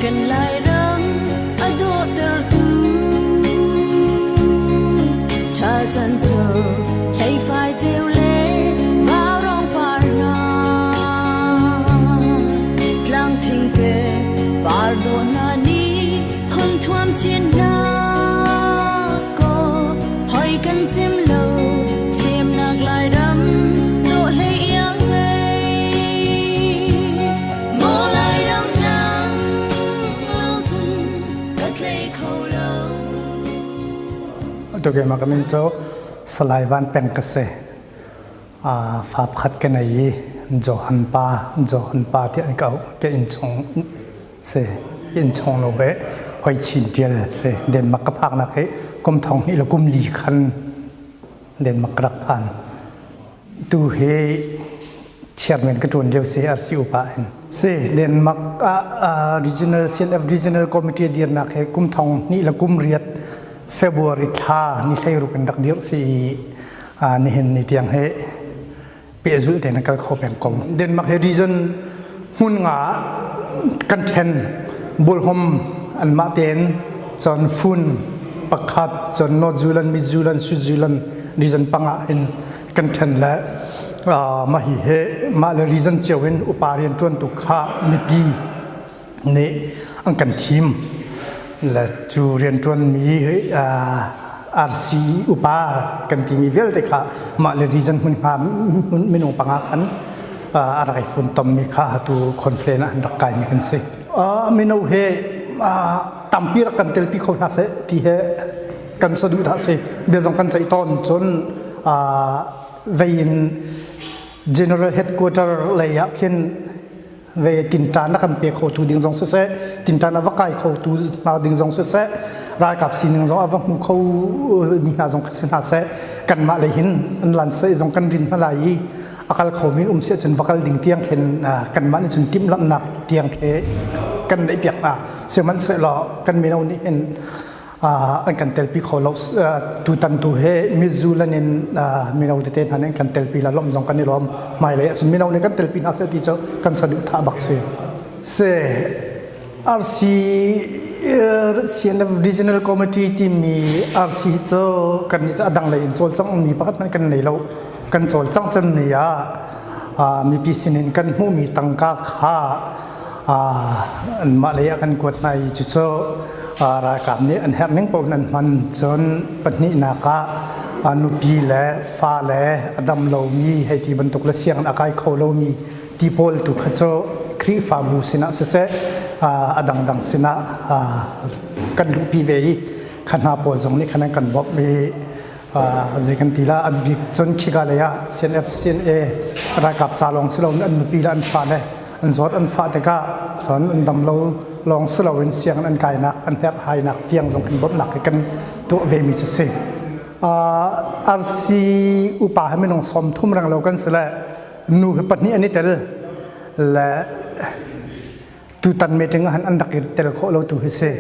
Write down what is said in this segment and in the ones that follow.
Kan Lairam a dawhtertu Ṭhal chan cu hleifai ceu le vaurawng par hna Tlang thingke par dawh hna nih hun thuam chin hna kaw hoi kan cim lo semnak Lairam dawh hlei iang ngei Maw Lairam nang lo cun ka tlei kho lo. Atu keimah ka min cu Salai Van Peng ka si. Fa pakhat ka nei i Johan pa Johan pa tiah an ka auh. Ka innchung si. Innchung lo he hoi chin ṭial si. Denmark ka phaknak hi kum thong hnih le kum li khan Denmark ka rak phan. Tu hi chairman ka ṭuan lio si RC upa hin. Si Denmark ah regional CNF regional committee dirnak he kum thong hnih le kum riat February thla ni 16 in rak dirh si i nihin ni tiang hi pehzulh tein a kal kho peng ko. Denmark hi region hmun nga kan ṭhen Bulhom anmah tein cun Fun pakhat cun North Zealand, Mid Zealand, Sud Zealand region panga in kan ṭhen le mah hi he mah le region cio in upa rian ṭuantu kha mipi nih an kan thim le cu rianṭuanmi RC upa kan timi vialte kha mah le region hmunhma minung panga khan a rak i funtommi kha atu conference ah an rak kaimi kan si. Mino he tampi rak kan telpi kho hna seh ti he kan saduhthah si bia zong kan ceih tawn cun vei in general headquarter lei ah khin ve tinṭan a kan pe khotu ding zong siseh tinṭan a va kai khotu hna ding zong siseh ralkap sining zong a va hmu kho mi hna zong si hna seh kanmah lei hin an lan seh zong kan rin hna lai i a kal kho mi um si ahcun va kal ding tiang khin kanmah nih cun timhlamhnak tiang khi kan neih piak hna sihmanhsehlaw kan mino nih hin an kan telpi kho lo tutan tu he Mizulan in mino tete hna nih an kan telpi la lawm zong kan i lawm hmailei ahcun mino nih kan telpi hna seh ti cu kan saduhthah bak si se RC CNF Regional Committee timi RC cu kan nih cu a dang lei in cawlcangh mi pakhat hmanh kan nei lo kan cawlcangh cemmi ah mipi sinin kan hmuhmi tangka kha anmah lei ah kan kuat hna i cucu ralkap nih an herh ning paoh in an hman cun pahnihnak ah nupi le fa le a dam lomi hei ti bantuk le sianginn a kai kho lomi ti pawl tu kha cu Khrihfabu sinah siseh a dangdang sinah kan luhpi ve i kha hna pawl zong nih khan an kan bawmh i zei kan ti la an bik cun khika lei ah CNF CNA ralkap ca lawng si loin an nupi le an fale an zawt an fah tikah cun an dam lo lawng si loin sianginn an kainak an herhhainak tiang zong kan bawmhnak hi kan tuah ve mi cu si RC upa he minung 30 reng lo kan si le nu he pahnih an i tel le tutan meeting ah an rak i tel khawh lo tu hi si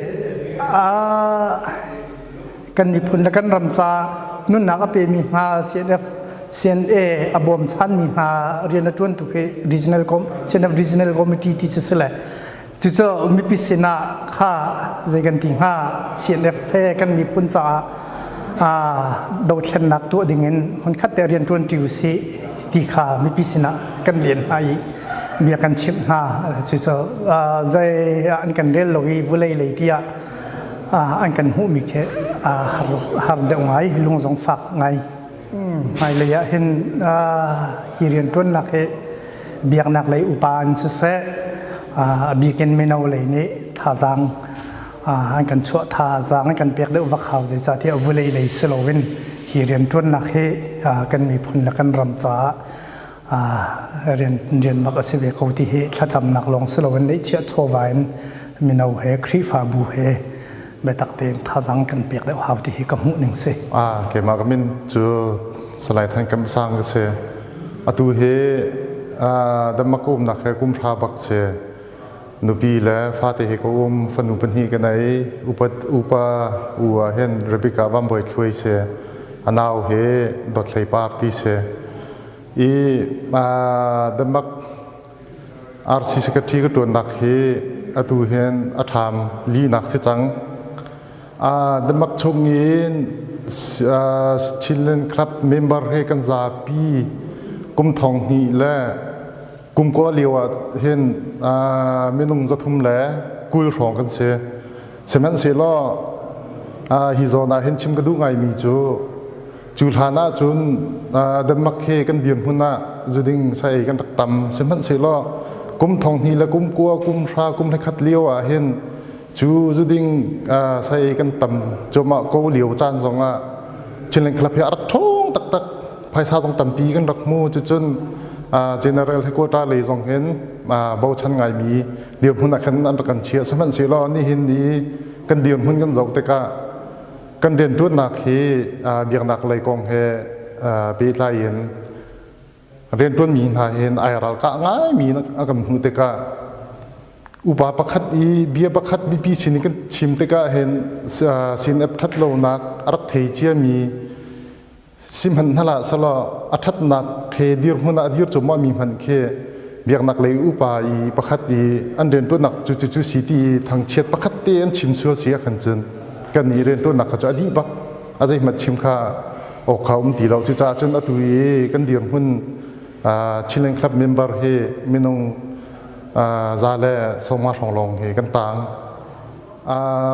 kan miphun le kan ram ca nunnak a pemi hna CNF CNA a bawmchanmi hna rian a ṭuan tu khi regional com CNF regional committee ti cu si le cucu mipi sinah kha zei kan ti hnga CNF he kan miphun caah dothlennak tuah dingin hmunkhat te rian ṭuan ṭi usih ti kha mipi sinah kan len hna i bia kan chimh hna cucu zei ah an kan rel lo i vulei lei tiah an kan hmuhmi khi har deuh ngai lung zong fak ngai hmailei ah hin hi rianṭuannak hi biaknak lei upa an siseh a bikin mino lei nih thazaang an kan chuah thazaang an kan pek deuh vak hau zeicahtiah vulei lei si loin hi rianṭuannak hi kan miphun le kan ram caah rian rian bak a si ve ko ti hi thlacamnak lawng si loin neihchiah chawva in mino he Khrihfabu he biatak tein thazaang kan pek deuh hau ti hi ka hmuh ning si. Ah keimah ka min cu Salai Than Kam Sang ka si. Atu hi Damak umnak he kum hra bak si. Nupi le fate he ka um fanu pahnih ka nei upat upa u ah hin Rebecca Van Bawi Thluai si. Anau he Dot Hlei Par ti si. I Damak RC secretary ka ṭuannak hi atu hin a ṭham linak si cang. Denmark chung in Chinland Club member he kan zapi kum thong hnih le kum kua lio ah hin minung 300 le 20 hrawng kan si. Sihmanhsehlaw hi zawn ah hin chim ka duh ngaimi cu cu hlan ah cun Denmark he kan dirhmun ah zuding sa ei kan rak tam. Sihmanhsehlaw kum thong hnih le kum kua, kum hra, kum hlekhat lio ah hin cu zuding sa ei kan tam cuahmah ko lio caan zong ah Chinland Club hi a rak ṭhawng taktak. Phaisa zong tampi kan rak hmu. Cucun General Headquarter lei zong hin bochan ngaimi dirhmun ah khan an rak kan chiah. Sihmanhsehlaw nihin ni kan dirhmun kan zoh tikah kan rianṭuannak hi biaknak lei kong he pehtlai in rianṭuanmi hna hin ai ralkah ngaimi a kan hmuh tikah upa pakhat i bia pakhat mipi sin in kan chim tikah hin CNF ṭhat lonak a rak thei ciami Sihmanh hlah selaw a ṭhatnak he dirhmun ah a dir cuahmahmi hmanh khi biaknak lei upa i pakhat i an rianṭuannak cu cucu si ti i thangchiat pakhat te an chim sual si ahkhan cun kan i rianṭuannak kha cu a dih bak. A zeihmanh chim kha awk kha um ti lo. Cucaah cun atu i kan dirhmun Chinland Club member hi minung 150 hrawng lawng hi kan taang.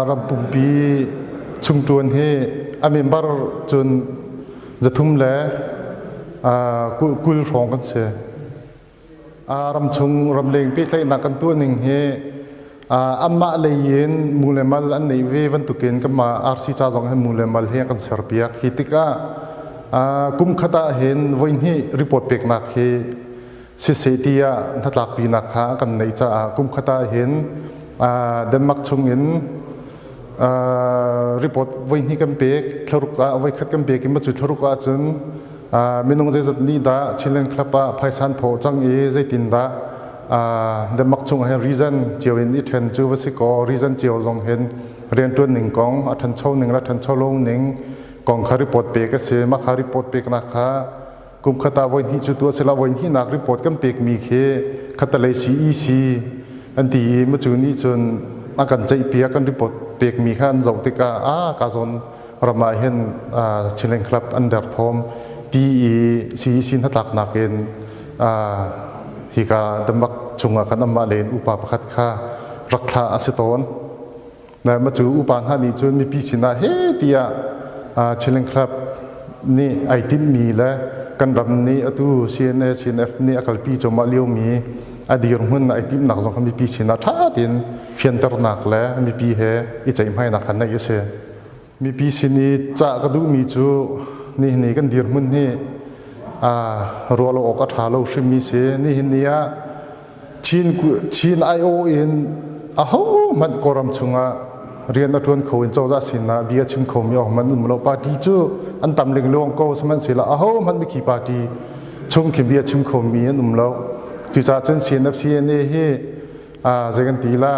Ram pumpi chungṭuan hi a member cun 300 le 20 hrawng kan si. Ramchung ramleng pehtlaihnak kan tuah ning hi anmah lei in mu le mal an neih ve bantukin kanmah RC ca zong hin mu le mal hi an kan serpiak. Hi tikah kum khat ah hin voihnih report peknak hi siseh tiah hnatlakpinak kha kan neih caah kum khat ah hin Denmark chungin report voihnih kan pek thlaruk ah voikhat kan pek i macu thlaruk ah cun minung zeizat nih dah Chinland Club ah phaisa an thawh cang i zeitin dah Denmark chung ah hin region cio in i ṭhen cu va si kaw region cio zong hin rianṭuan ning kong a ṭhancho ning le ṭhancho lo ning kong kha report pek a si mah kha report peknak kha Kum khat ah voihnih cu tuah sila voihnihnak report kan pekmi khi khatalei CEC an ti i macu nih cun a kan ceihpiak kan report pekmi kha an zoh tikah a ka zawn ram ah hin Chinland Club an derthawm ti i CEC hnatlaknak in hika Denmark chungah khan amah len upa pakhat kha rak thlah a si tawn. Mah cu upa hna nih cun mipi sinah he tiah Chinland Club nih ai timhmi le kan ram nih atu CNA CNF nih a kalpi cuahmah liomi a dirhmun ai timhnak zong kha mipi sinah ṭha tein fianternak le mipi he i ceihmainak kha neih a si. Mipi sin i cah ka duhmi cu nihin ni kan dirhmun hi ruah lo awk a ṭha lo hrimmi si. Nihin ni ah Chin aiawh in ahohmanh Kawlram chungah rian a ṭuan kho in cozah sinah bia chim khomi ahohmanh um lo. Party cu an tam lengluang ko sihmanhsehlaw ahohmanh mikhi party chung khi bia chim khomi an um lo. Cucaah cun CNF CNA hi zei kan ti la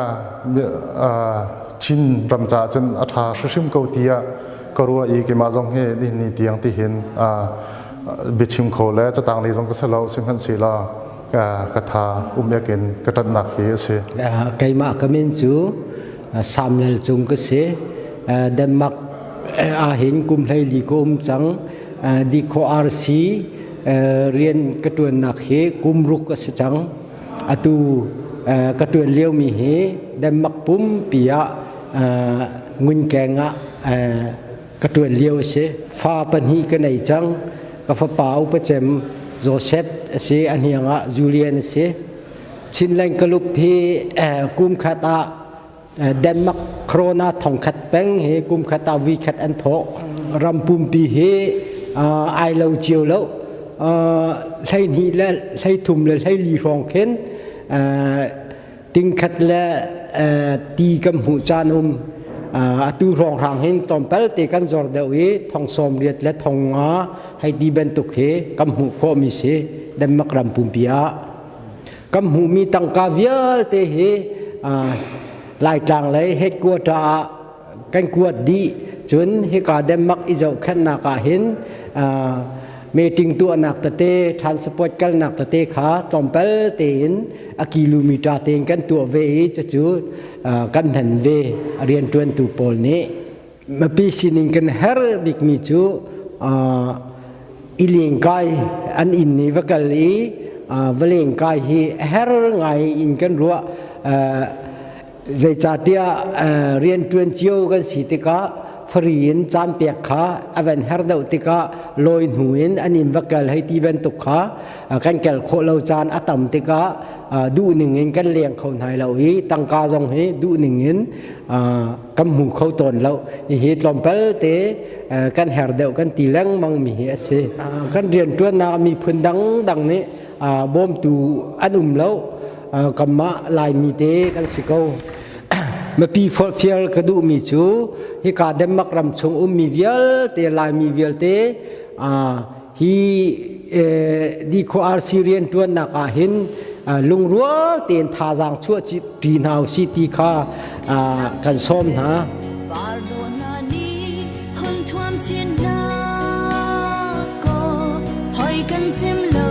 Chin ram caah cun a ṭha hrimhrim ko tiah ka ruah i keimah zong hi nihin ni tiang tihin biachim kho le catang lei zong ka si lo sihmanhsehlaw ka tha umek in ka ṭanhnak hi a si. Keimah ka min cu Samuel Cung ka si. Denmark ahhin kum 14 ka um cang. Dikho RC rian ka ṭuannak hi kum ruk a si cang. Atu ka ṭuan liomi hi Denmark pumpi ah ngunkeng ah ka ṭuan lio a si. Fa pahnih ka nei cang. Ka fapa upa cem Joseph a si, a hniang ah Julian a si. Chinland Club hi kum khat ah Denmark krona thongkhat peng hi kum khat ah vi khat an thawh. Ram pumpi hi ai lo cio lo. 12 le 33 le 14 hrawng khin tingkhat le ti kan hmuh caan um atu hrawnghrang hin tlawmpal te kan zor deuh i thong 80 le thong nga hei ti bantuk hi kan hmuh khawhmi si Denmark ram pumpi ah kan hmuhmi tangka vialte hi Laitlang lei headquarter ah kan kuat dih cun hika Denmark i zohkhenhnak ah hin. Meeting tuahnak tete, transport kalnak tete kha tlawmpal tein a kilometer tein kan tuah ve i cucu kan hman ve rianṭuantu pawl nih. Mipi sining kan herh bikmi cu i lengkai an inn i va kal i va lengkai hi a her ngai in kan ruah. Zeicahtiah rianṭuan cio kan si tikah free in caan pek kha a van her deuh tikah lawi hnu in an inn va kal hei ti bantuk kha kan kal khawh lo caan a tam tikah duh ning in kan leng kho hna lo i tangka zong hi duh ning in kan hmu kho tawn lo. Hihi tlawmpal te kan her deuh kan ti lengmang mi hi a si. Kan rianṭuannak miphun dangdang nih bawmtu an um lo. Kanmah Laimi te kan si ko. Mipi forhfial ka duhmi cu hika Denmark ram chung ummi vialte Laimi vialte hi DKRC rianṭuannak ah hin lungrual tein thazaang chuah ṭi hna usih ti kha kan sawm hna. Hoi kan cim lo.